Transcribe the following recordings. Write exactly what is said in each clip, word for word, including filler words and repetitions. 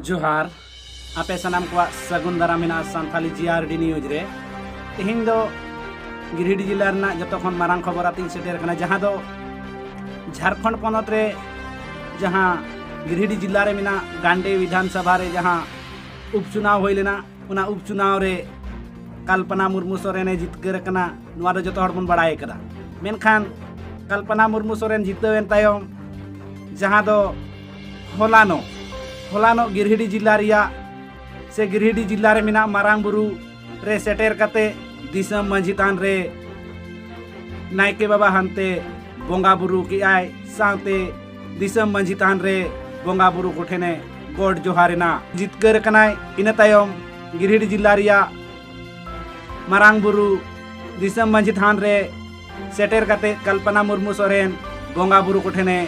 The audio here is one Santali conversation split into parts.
ᱡᱚᱦᱟᱨ, ᱟᱯᱮ ᱥᱟᱱᱟᱢ ᱠᱚᱣᱟᱜ ᱥᱟᱹᱜᱩᱱ ᱫᱟᱨᱟᱢ ᱢᱮᱱᱟᱜᱼᱟ ᱥᱟᱱᱛᱷᱟᱞᱤ ᱡᱤ ᱟᱨ ᱰᱤ ᱱᱤᱭᱩᱡᱽ ᱨᱮ᱾ ᱛᱮᱦᱮᱧ ᱫᱚ ᱜᱤᱨᱤᱰᱤ ᱡᱤᱞᱟ ᱨᱮᱱᱟᱜ ᱡᱚᱛᱚ ᱠᱷᱚᱱ ᱢᱟᱨᱟᱝ ᱠᱷᱚᱵᱚᱨ ᱟᱛᱮᱧ ᱥᱮᱴᱮᱨ ᱟᱠᱟᱱᱟ, ᱡᱟᱦᱟᱸ ᱫᱚ ᱡᱷᱟᱲᱠᱷᱚᱸᱰ ᱯᱚᱱᱚᱛ ᱨᱮ ᱡᱟᱦᱟᱸ ᱜᱤᱨᱤᱰᱤ ᱡᱤᱞᱟ ᱨᱮ ᱢᱮᱱᱟᱜ ᱜᱟᱱᱰᱮ ᱵᱤᱫᱷᱟᱱ ᱥᱚᱵᱷᱟ ᱨᱮ ᱡᱟᱦᱟᱸ ᱩᱯᱪᱩᱱᱟᱣ ᱦᱩᱭ ᱞᱮᱱᱟ, ᱚᱱᱟ ᱩᱯᱪᱩᱱᱟᱣ ᱨᱮ ᱠᱚᱞᱯᱚᱱᱟ ᱢᱩᱨᱢᱩ ᱥᱚᱨᱮᱱᱮ ᱡᱤᱛᱠᱟᱹᱨ ᱟᱠᱟᱱᱟ, ᱱᱚᱣᱟ ᱫᱚ ᱡᱚᱛᱚ ᱦᱚᱲ ᱵᱚᱱ ᱵᱟᱲᱟᱭ ᱟᱠᱟᱫᱟ᱾ ᱢᱮᱱᱠᱷᱟᱱ ᱠᱚᱞᱯᱚᱱᱟ ᱢᱩᱨᱢᱩ ᱥᱚᱨᱮᱱ ᱡᱤᱛᱟᱹᱣ ᱮᱱ ᱛᱟᱭᱚᱢ, ᱡᱟᱦᱟᱸ ᱫᱚ ᱦᱚᱞᱟᱱᱚᱜ ᱦᱚᱞᱟᱱᱚᱜ ᱜᱤᱨᱤᱰᱤ ᱡᱤᱞᱟ ᱨᱮᱭᱟᱜ ᱥᱮ ᱜᱤᱨᱤᱰᱤ ᱡᱤᱞᱟ ᱨᱮ ᱢᱮᱱᱟᱜ ᱢᱟᱨᱟᱝ ᱵᱩᱨᱩ ᱨᱮ ᱥᱮᱴᱮᱨ ᱠᱟᱛᱮ ᱫᱤᱥᱚᱢ ᱢᱟᱹᱡᱷᱤ ᱛᱷᱟᱱ ᱨᱮ ᱱᱟᱭᱠᱮ ᱵᱟᱵᱟ ᱦᱟᱱᱛᱮ ᱵᱚᱸᱜᱟ ᱵᱩᱨᱩ ᱠᱮᱜᱼᱟᱭ, ᱥᱟᱶᱛᱮ ᱫᱤᱥᱚᱢ ᱢᱟᱹᱡᱷᱤ ᱛᱷᱟᱱ ᱨᱮ ᱵᱚᱸᱜᱟ ᱵᱩᱨᱩ ᱠᱚᱴᱷᱮᱱᱮ ᱜᱚᱰ ᱡᱚᱦᱟᱨ ᱮᱱᱟ, ᱡᱤᱛᱠᱟᱹᱨ ᱟᱠᱟᱱᱟᱭ᱾ ᱤᱱᱟᱹ ᱛᱟᱭᱚᱢ ᱜᱤᱨᱤᱰᱤ ᱡᱤᱞᱟ ᱨᱮᱭᱟᱜ ᱢᱟᱨᱟᱝ ᱵᱩᱨᱩ ᱫᱤᱥᱚᱢ ᱢᱟᱹᱡᱷᱤ ᱛᱷᱟᱱ ᱨᱮ ᱥᱮᱴᱮᱨ ᱠᱟᱛᱮ ᱠᱚᱞᱯᱚᱱᱟ ᱢᱩᱨᱢᱩ ᱥᱚᱨᱮᱱ ᱵᱚᱸᱜᱟ ᱵᱩᱨᱩ ᱠᱚᱴᱷᱮᱱᱮ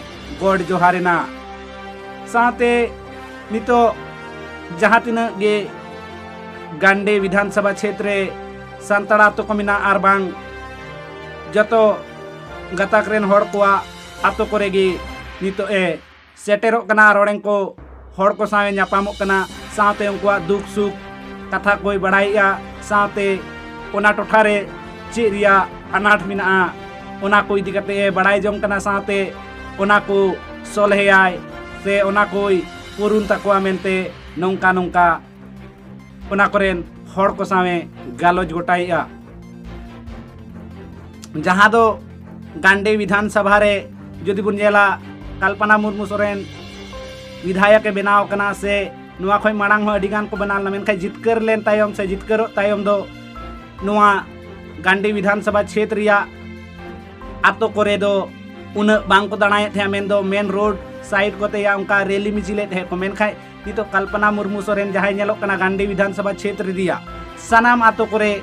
ᱜᱚᱰ ᱡᱚᱦᱟᱨ ᱮᱱᱟ᱾ ᱥᱟᱶᱛᱮ ᱱᱤᱛᱚᱜ ᱡᱟᱦᱟᱸ ᱛᱤᱱᱟᱹᱜ ᱜᱮ ᱜᱟᱱᱰᱮ ᱵᱤᱫᱷᱟᱱ ᱥᱚᱵᱷᱟ ᱪᱷᱮᱛᱨᱮ ᱥᱟᱱᱛᱟᱲ ᱟᱛᱳ ᱠᱚ ᱢᱮᱱᱟᱜ ᱟᱨ ᱵᱟᱝ ᱡᱚᱛᱚ ᱜᱟᱛᱟᱠ ᱨᱮᱱ ᱦᱚᱲ ᱠᱚᱣᱟᱜ ᱟᱛᱳ ᱠᱚᱨᱮ ᱜᱮ ᱱᱤᱛᱚᱜ ᱮ ᱥᱮᱴᱮᱨᱚᱜ ᱠᱟᱱᱟ ᱟᱨ ᱚᱸᱰᱮ ᱠᱚ ᱦᱚᱲ ᱠᱚ ᱥᱟᱶ ᱮ ᱧᱟᱯᱟᱢᱚᱜ ᱠᱟᱱᱟ, ᱥᱟᱶᱛᱮ ᱩᱱᱠᱩᱣᱟᱜ ᱫᱩᱠ ᱥᱩᱠ ᱠᱟᱛᱷᱟ ᱠᱚᱭ ᱵᱟᱲᱟᱭᱮᱜᱼᱟ, ᱥᱟᱶᱛᱮ ᱚᱱᱟ ᱴᱚᱴᱷᱟ ᱨᱮ ᱪᱮᱫ ᱨᱮᱭᱟᱜ ᱟᱱᱟᱴ ᱢᱮᱱᱟᱜᱼᱟ ᱚᱱᱟ ᱠᱚ ᱤᱫᱤ ᱠᱟᱛᱮ ᱮ ᱵᱟᱲᱟᱭ ᱡᱚᱝ ᱠᱟᱱᱟ, ᱥᱟᱶᱛᱮ ᱚᱱᱟ ᱠᱚ ᱥᱚᱞᱦᱮᱭᱟᱭ ᱥᱮ ᱚᱱᱟ ᱠᱚᱭ ᱯᱩᱨᱩᱱ ᱛᱟᱠᱚᱣᱟ ᱢᱮᱱᱛᱮ ᱱᱚᱝᱠᱟ ᱱᱚᱝᱠᱟ ᱚᱱᱟ ᱠᱚᱨᱮᱱ ᱦᱚᱲ ᱠᱚ ᱥᱟᱶ ᱮ ᱜᱟᱞᱚᱪ ᱜᱚᱴᱟᱭᱮᱜᱼᱟ᱾ ᱡᱟᱦᱟᱸ ᱫᱚ ᱜᱟᱱᱰᱮ ᱵᱤᱫᱷᱟᱱ ᱥᱚᱵᱷᱟ ᱨᱮ ᱡᱩᱫᱤ ᱵᱚᱱ ᱧᱮᱞᱟ, ᱠᱚᱞᱯᱚᱱᱟ ᱢᱩᱨᱢᱩ ᱥᱚᱨᱮᱱ ᱵᱤᱫᱷᱟᱭᱚᱠ ᱮ ᱵᱮᱱᱟᱣ ᱠᱟᱱᱟ, ᱥᱮ ᱱᱚᱣᱟ ᱠᱷᱚᱱ ᱢᱟᱲᱟᱝ ᱦᱚᱸ ᱟᱹᱰᱤ ᱜᱟᱱ ᱠᱚ ᱵᱮᱱᱟᱣ ᱞᱮᱱᱟ, ᱢᱮᱱᱠᱷᱟᱱ ᱡᱤᱛᱠᱟᱹᱨ ᱞᱮᱱ ᱛᱟᱭᱚᱢ ᱥᱮ ᱡᱤᱛᱠᱟᱹᱨᱚᱜ ᱛᱟᱭᱚᱢ ᱫᱚ ᱱᱚᱣᱟ ᱜᱟᱱᱰᱮ ᱵᱤᱫᱷᱟᱱ ᱥᱚᱵᱷᱟ ᱪᱷᱮᱛ ᱨᱮᱭᱟᱜ ᱟᱛᱳ ᱠᱚᱨᱮ ᱫᱚ ᱩᱱᱟᱹᱜ ᱵᱟᱝ ᱠᱚ ᱫᱟᱬᱟᱭᱮᱫ ᱛᱟᱦᱮᱸᱫ, ᱢᱮᱱᱫᱚ ᱢᱮᱱ ᱨᱳᱰ ᱥᱟᱭᱤᱰ ᱠᱚᱛᱮ ᱭᱟ ᱚᱱᱠᱟ ᱨᱮᱞᱤ ᱢᱤᱪᱷᱤᱞᱮᱫ ᱛᱟᱦᱮᱸᱫ ᱠᱚ, ᱢᱮᱱᱠᱷᱟᱱ ᱱᱤᱛᱚᱜ ᱠᱚᱞᱯᱚᱱᱟ ᱢᱩᱨᱢᱩ ᱥᱚᱨᱮᱱ ᱡᱟᱦᱟᱸᱭ ᱧᱮᱞᱚᱜ ᱠᱟᱱᱟ ᱜᱟᱱᱰᱤ ᱵᱤᱫᱷᱟᱱ ᱥᱚᱵᱷᱟ ᱪᱷᱮᱛᱨᱚ ᱨᱮᱭᱟᱜ ᱥᱟᱱᱟᱢ ᱟᱛᱳ ᱠᱚᱨᱮ,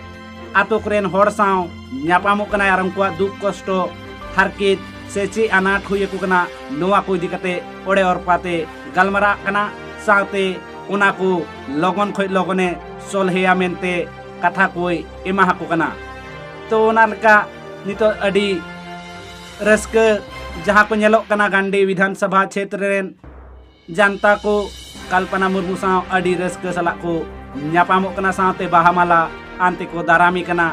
ᱟᱛᱳ ᱠᱚᱨᱮᱱ ᱦᱚᱲ ᱥᱟᱶ ᱧᱟᱯᱟᱢᱚᱜ ᱠᱟᱱᱟᱭ ᱟᱨ ᱩᱱᱠᱩᱣᱟᱜ ᱫᱩᱠ ᱠᱚᱥᱴᱚ, ᱦᱟᱨᱠᱮᱛ ᱥᱮ ᱪᱮᱫ ᱟᱱᱟᱴ ᱦᱩᱭ ᱟᱠᱚ ᱠᱟᱱᱟ, ᱱᱚᱣᱟ ᱠᱚ ᱤᱫᱤ ᱠᱟᱛᱮ ᱚᱲᱮ ᱚᱨᱯᱟᱛᱮ ᱜᱟᱞᱢᱟᱨᱟᱜ ᱠᱟᱱᱟ, ᱥᱟᱶᱛᱮ ᱚᱱᱟ ᱠᱚ ᱞᱚᱜᱚᱱ ᱠᱷᱚᱱ ᱞᱚᱜᱚᱱᱮ ᱥᱚᱞᱦᱮᱭᱟ ᱢᱮᱱᱛᱮ ᱠᱟᱛᱷᱟ ᱠᱚᱭ ᱮᱢᱟ ᱟᱠᱚ ᱠᱟᱱᱟ᱾ ᱛᱚ ᱚᱱᱟ ᱞᱮᱠᱟ ᱱᱤᱛᱚᱜ ᱟᱹᱰᱤ ᱨᱟᱹᱥᱠᱟᱹ ᱡᱟᱦᱟᱸ ᱠᱚ ᱧᱮᱞᱚᱜ ᱠᱟᱱᱟ ᱜᱟᱱᱰᱤ ᱵᱤᱫᱷᱟᱱ ᱥᱚᱵᱷᱟ ᱪᱷᱮᱛᱨᱚ ᱨᱮᱱ ᱡᱟᱱᱛᱟ ᱠᱚ ᱠᱟᱞᱯᱟᱱᱟ ᱢᱩᱨᱢᱩ ᱥᱟᱶ ᱟᱹᱰᱤ ᱨᱟᱹᱥᱠᱟᱹ ᱥᱟᱞᱟᱜ ᱠᱚ ᱧᱟᱯᱟᱢᱚᱜ ᱠᱟᱱᱟ, ᱥᱟᱶᱛᱮ ᱵᱟᱦᱟ ᱢᱟᱞᱟ ᱟᱱᱛᱮ ᱠᱚ ᱫᱟᱨᱟᱢᱮ ᱠᱟᱱᱟ᱾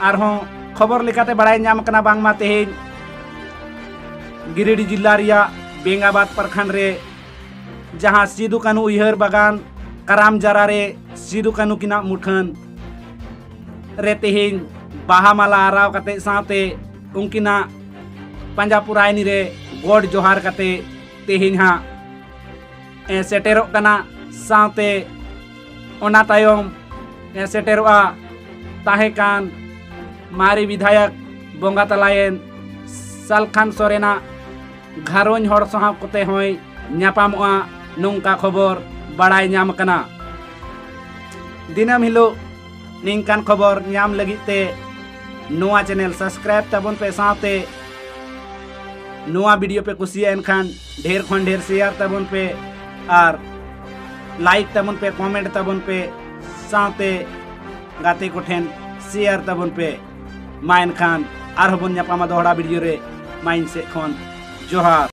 ᱟᱨᱦᱚᱸ ᱠᱷᱚᱵᱚᱨ ᱞᱮᱠᱟᱛᱮ ᱵᱟᱲᱟᱭ ᱧᱟᱢ ᱠᱟᱱᱟ, ᱵᱟᱝᱢᱟ ᱛᱮᱦᱮᱧ ᱜᱤᱨᱤᱰᱤ ᱡᱤᱞᱟ ᱨᱮᱭᱟᱜ ᱵᱮᱝᱜᱟᱵᱟᱫ ᱯᱨᱚᱠᱷᱚᱸᱰ ᱨᱮ ᱡᱟᱦᱟᱸ ᱥᱤᱫᱩ ᱠᱟᱹᱱᱦᱩ ᱩᱭᱦᱟᱹᱨ ᱵᱟᱜᱟᱱ ᱠᱟᱨᱟᱢ ᱡᱟᱨᱟ ᱨᱮ ᱥᱤᱫᱩ ᱠᱟᱹᱱᱦᱩ ᱠᱤᱱᱟᱜ ᱢᱩᱴᱷᱟᱹᱱ ᱨᱮ ᱛᱮᱦᱮᱧ ᱵᱟᱦᱟ ᱢᱟᱞᱟ ᱟᱨᱟᱣ ᱠᱟᱛᱮ ᱥᱟᱶᱛᱮ ᱩᱱᱠᱤᱱᱟᱜ ᱯᱟᱸᱡᱟ ᱯᱩᱨᱟᱭᱱᱤ ᱨᱮ ᱜᱚᱰ ᱡᱚᱦᱟᱨ ᱠᱟᱛᱮ ᱛᱮᱦᱮᱧ ᱦᱟᱸᱜ, ᱮ, ᱥᱮᱴᱮᱨᱚᱜ ᱠᱟᱱᱟ᱾ ᱥᱟᱶᱛᱮ ᱚᱱᱟ ᱛᱟᱭᱚᱢ, ᱮ, ᱥᱮᱴᱮᱨᱚᱜᱼᱟ ᱛᱟᱦᱮᱸ ᱠᱟᱱ ᱢᱟᱨᱮ ᱵᱤᱫᱷᱟᱭᱚᱠ ᱵᱚᱸᱜᱟ ᱛᱟᱞᱟᱭᱮᱱ ᱥᱟᱞᱠᱷᱟᱱ ᱥᱚᱨᱮᱱᱟᱜ ᱜᱷᱟᱨᱚᱸᱡᱽ ᱦᱚᱲ ᱥᱟᱶ ᱠᱚᱛᱮ ᱦᱚᱸᱭ ᱧᱟᱯᱟᱢᱚᱜᱼᱟ, ᱱᱚᱝᱠᱟ ᱠᱷᱚᱵᱚᱨ ᱵᱟᱲᱟᱭ ᱧᱟᱢ ᱟᱠᱟᱱᱟ᱾ ᱫᱤᱱᱟᱹᱢ ᱦᱤᱞᱳᱜ ᱱᱤᱝᱠᱟᱱ ᱠᱷᱚᱵᱚᱨ ᱧᱟᱢ ᱞᱟᱹᱜᱤᱫ ᱛᱮ ᱱᱚᱣᱟ ᱪᱮᱱᱮᱞ ᱥᱟᱵᱥᱠᱨᱟᱭᱤᱵ ᱛᱟᱵᱚᱱ ᱯᱮ, ᱥᱟᱶᱛᱮ ᱱᱚᱣᱟ ᱵᱷᱤᱰᱤᱭᱳ ᱯᱮ ᱠᱩᱥᱤᱭᱟᱜ ᱮᱱᱠᱷᱟᱱ ᱰᱷᱮᱨ ᱠᱷᱚᱱ ᱰᱷᱮᱨ ᱥᱮᱭᱟᱨ ᱛᱟᱵᱚᱱ ᱯᱮ ᱟᱨ ᱞᱟᱭᱤᱠ ᱛᱟᱵᱚᱱ ᱯᱮ, ᱠᱚᱢᱮᱱᱴ ᱛᱟᱵᱚᱱ ᱯᱮ, ᱥᱟᱶᱛᱮ ᱜᱟᱛᱮ ᱠᱚᱴᱷᱮᱱ ᱥᱮᱭᱟᱨ ᱛᱟᱵᱚᱱ ᱯᱮ᱾ ᱢᱟ ᱮᱱᱠᱷᱟᱱ ᱟᱨᱦᱚᱸ ᱵᱚᱱ ᱧᱟᱯᱟᱢᱟ ᱫᱚᱦᱲᱟ ᱵᱷᱤᱰᱤᱭᱳ ᱨᱮ᱾ ᱢᱟ ᱤᱧ ᱥᱮᱫ ᱠᱷᱚᱱ ᱡᱚᱦᱟᱨ᱾